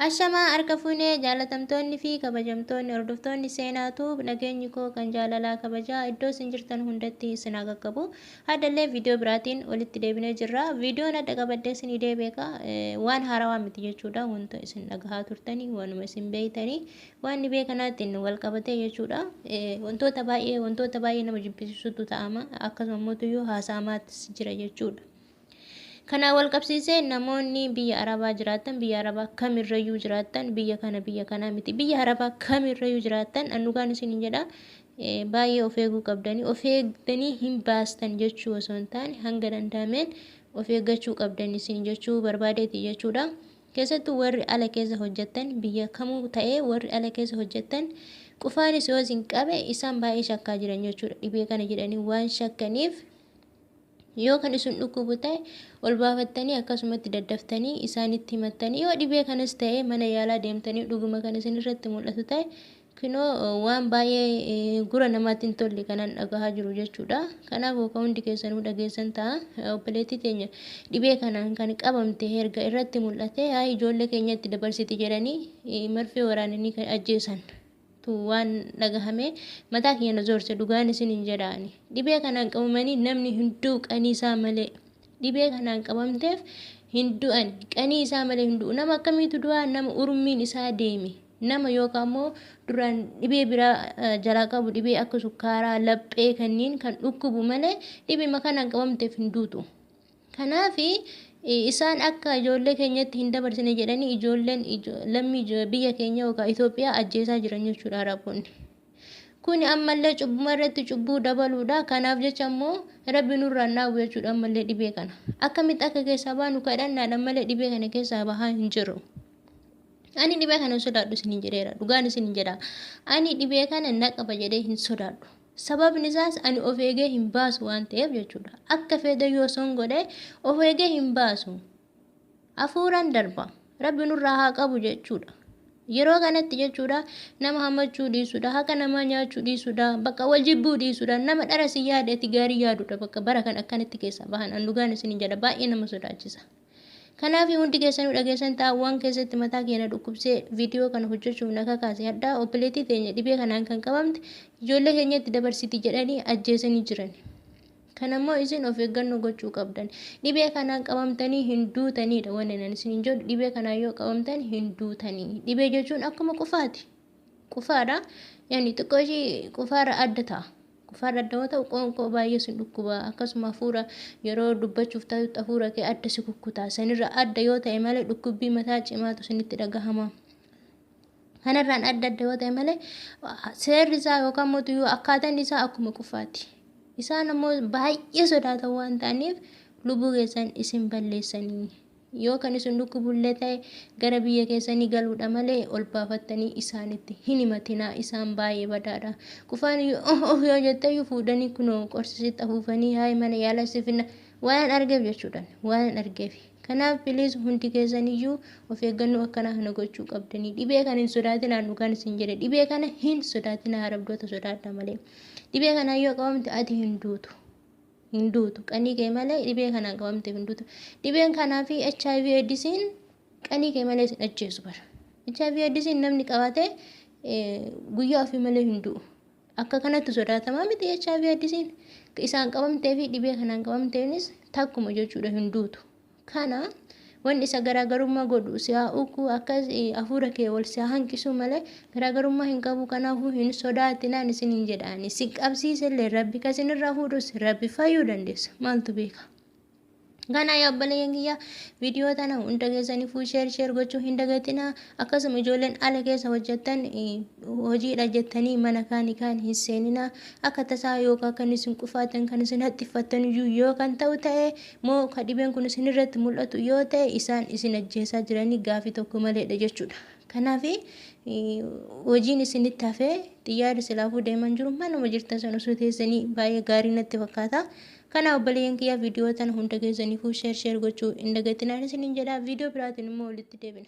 Ashamaa harka fuunee jaalatamtoonni fi kabajamtoonni hordoftoonni seenaatu nageenyi koo kan jaalalaa kabajaa iddoo isin jirtan hundatti isin haa qaqqabu. Haddallee viidiyoo biraatiin walitti deebinee jirra. Viidiyoon adda qabadhee isin deebi'e waan haarawaa miti jechuudha. Wanta isin dhagahaa turtanii, waanuma isin beeytanii, waan dhibee kanaatiin wal qabatee jechuudha. Wantoota baay'ee nama jibbisiisutu ta'ama. Akkasuma immoo haasa'amaattis jira jechuudha. Kanaan wal qabsiisee namoonni biyya Arabaa jiraatan, biyya Arabaa kamirrayyuu jiraatan, biyya kana biyya kanaa miti, biyya Arabaa kamirrayyuu jiraatan, annugaan isin jedha, baay'ee of eeguu qabdanii. Of eegdanii hin baastan jechuu osoo hin taane, hanga danda'ameen of eeggachuu qabdan isin jechuu barbaadeeti jechuudha. Keessattuu warri ala keessa hojjettan, biyya kamuu ta'ee warri ala keessa hojjettan, qufaanis yoo isin qabe isaan baay'ee shakkaa jiran jechuudha. Dhibee kana jedhanii waan shakkaniif, yoo kan isin dhukkubu ta'e ol baafattanii akkasumatti daddaftanii isaanitti himattanii, yoo dhibee kanas ta'e mana yaalaa deemtanii dhuguma kan isin irratti mul'atu ta'e, kunoo waan baay'ee gura namaatti hin tolle kanan dhagahaa jiru jechuudha. Kanaaf yookaan hundi keessanuu dhageessan ta'a. Obboleettii teenya dhibee kanaan kan qabamte erga irratti mul'ate, haa ijoollee keenyatti dabarsiti jedhanii marfee waraananii kan ajjeesan. Waan dhagahame mataa kiyya na zoorse, dhugaan isin hin jedhaani. Dhibee kanaan qabamanii namni hunduu qanii isaa malee, dhibee kanaan qabamteef hin du'an, qanii isaa malee hin du'u. Nama akkamiitu du'aa? Nama urmiin isaa deeme, nama yookaan immoo duraan dhibee biraa jalaa qabu, dhibee akka sukkaaraa, laphee kanneen kan dhukkubu malee dhibee kanaan qabamteef hin duutu. Kanaaf isaan akka ijoollee keenyatti hin dabarsine jedhanii ijoolleen lammii biyya keenya yookaan Itoophiyaa ajjeesaa jiran jechuudha Araboonni. Kuni ammallee cubbuma irratti cubbuu dabaluudha. Kanaaf jecha immoo Rabbi nurraan dhaabu jechuudha ammallee dhibee kana. Akkamitti akka keessaa baanu kadhannaadhaan malee dhibee kana keessaa bahaa hin jiru. Ani dhibee kana hin sodaadhu isiniin jedheera. Dhugaan isiniin jedha. Ani dhibee kana na qaba jedhee hin sodaadhu. Sababni isaas ani of eegee hin baasu waan ta'eef jechuudha. Akka fedhe yoo son godhe of eegee hin baasu. Hafuuraan darba. Rabbi nurraa haa qabu jechuudha. Yeroo kanatti jechuudha, nama hammachuu dhiisuudha, haqa namaa nyaachuu dhiisuudha, bakka wal jibbuu dhiisuudha, nama dhara si yaade ati gaarii yaaduudha. Bakka bara kan akkanatti keessaa bahan, an dhugaan isin jedha, baay'ee nama sodaachisa. Kanaaf hundi keessanuu dhageessan ta'a, waan keessatti mataa keenya dhukkubsee viidiyoo kana hojjechuuf na kakaase haddaa obboleettii teenya dhibee kanaan kan qabamte ijoollee keenyatti dabarsiti jedhanii ajjeesanii jiran. Kanammoo isin of eeggannoo gochuu qabdan. Dhibee kanaan qabamtanii hin duutanidha wanni nan isin hin jedhu. Dhibee kanaan yoo qabamtan hin duutanii. Dhibee jechuun akkuma qufaati. Qufaadha. Yani xiqqoo ishii qufaarra adda ta'a. Qufaarra adda yoo ta'u, qoonqoo baay'ee sin dhukkuba. Akkasuma hafuura yeroo dubbachuuf ta'utti hafuura kee adda si kukkuta. Sanirra adda yoo ta'e malee, dhukkubbii mataa cimaatu isinitti dhagahama. Kanarraan adda adda yoo ta'e malee, seerri isaa yookaan mootiyyuu akkaataan isaa akkuma qufaati. Isaan ammoo baay'ee sodaatan waan ta'aniif lubbuu keessan isin balleessanii. Yoo kan isin dhukkubullee ta'e gara biyya keessanii galuudha malee ol baafattanii isaanitti hin himatinaa, isaan baay'ee badaadha. Qufaan yoo jetteyyuu fuudhanii kunoo qorsisitti afuufanii hayi mana yaala sifinna, waan argeef jechuudha, waan argeef. Kanaaf please, hundi keessaniyyuu of eeggannoo akkanaa kana gochuu qabdanii. Dhibee kana hin sodaatinaa, dhugaan isin jedhe, dhibee kana hin sodaatinaa, harabdoota sodaadha malee. Dhibee kanaan yoo qabamte ati hin duutu. Hin duutu. Qanii kee malee dhibee kanaan qabamte hin duutu. Dhibeen kanaa fi HIV AIDSiin qanii kee malee sin ajjeesu bara. HIV AIDSiin namni qabate guyyaa ofii malee hin du'u. Akka kanatti sodaatamaa miti HIV AIDSiin. Isaan qabamtee fi dhibee kanaan qabamteenis takkuma jechuudha, hin duutu. Kana wanni isa garaagarummaa godhu si haa ukuu, akkas hafuura kee wal si haa hanqisuu malee garaagarummaa hin qabu. Kanaafuu hin sodaatinaan isin hin jedhaani. Si qabsiisellee Rabbi kasinirraa fuudhus Rabbi, fayyuu dandeessa. Maaltu beeka? Kana yaa obboleeyyan kiyya, viidiyoo tana hunda keessaniifuu share share gochuu hin dagatinaa. Akkasuma ijoolleen ala keessa hojjettan, hojiidha jettanii mana kaanii kaan hin seeninaa. Akka tasaa yookaan kan isin qufaatan, kan isin haxxiffattan iyyuu yoo kan ta'u ta'e moo ka dhibeen kun isin irratti mul'atu yoo ta'e, isaan isin ajjeesaa jiranii gaafii tokko maleedha jechuudha. Kanaaf hojiin isinitti hafee xiyyaarri silaafuu deeman jiru, manuma jirtan sana osoo teessanii baay'ee gaarii natti fakkaata. Kana obboleeyyan kiyyaa, viidiyoo tana hunda keessaniifuu share share gochuu hin dagatinaan isiniin jedha. Viidiyoo biraatiin immoo walitti deebina.